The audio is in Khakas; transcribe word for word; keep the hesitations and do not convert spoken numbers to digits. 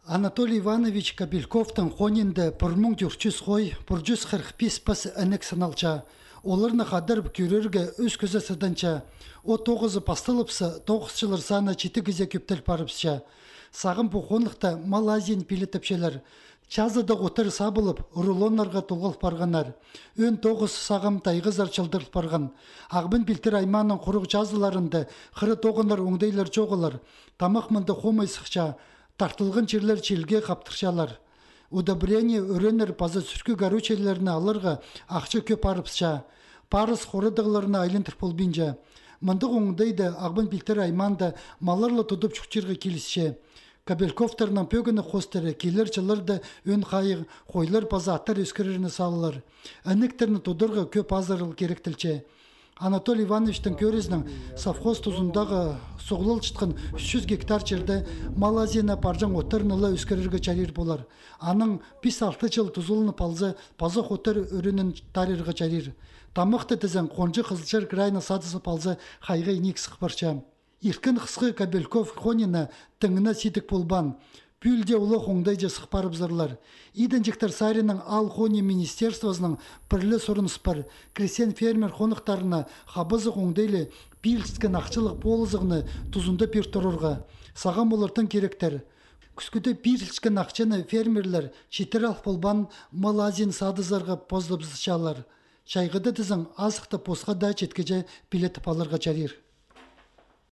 Анатолий Иванович Кобельковтың хонинда пір муң тӧрт чӱс хой, пір чӱс хырых пис пас інек сыналча. Оларны хадарып кӧрерге ӧс кӧзі сыданча. От тоғызы пасталыпса, тоғысчылар саны читі кізее кӧптел парыпча. Сағам пу хонығда мал азиин пиле тапчалар. Чазыда оттар сабылып, рулоннарға толғал парғаннар. Ӧӧн тоғыс сағам тайғазар чылдырыл парған. Ағбан пилтір аймааның хурығ чазыларында хыра тоғынар оңдайлар чоғылар. Тамах мында хомай сыхча, тартылған чирлер чилге хаптырчалар. Удобрение, ӱреннер паза сӱркі горючиелерні аларға ахча кӧп парыпча. Парыс хорадығларны айландыр полбинча. Мындағ оңдайда Ағбан пилтір аймаанда маллар ла тудып чуртирға килісче. Кобельковтарның пӧгіні хоостыра килер чылларда ӧӧн хайығ хойлар паза аттар ӧскірерні салалар. Інектерні тударға кӧп азырал киректелче. Анатолий Ивановичтің кӧрізінең, совхоз тузындағы суғлалчатхан ӱс чӱс гектар чирде мал азиина парҷаң оттарны ла ӧскірерге чарир полар. Анаң пис-алты чыл тузаланып алза, пазох оттар ӱренін тарирға чарир. Тамахты тізең, хонҷых Хызылчар крайының садызы палза, хайға иник сых парча. Ирткен хысха Кобельков хонина тың на сидік полбаан. Пӱӱл дее улуғ оңдайҷа сых парыбызарлар. Иденҷіктер саринаң аал хони министерствозының пір ле сурыныс пар: крестьян-фермер хонықтарына хабазығ оңдайлығ пирілчеткен ахчалығ полызығны тузында пир турарға. Сағам олартаң киректер. Кӱскӱде пирілчеткен ахчаны фермерлер читіре ал полбаан мал азиин садызарға позыбызарчалар. Чайғыда тізең, азыхты посха даа читкеҷе пилетіп аларға чарир.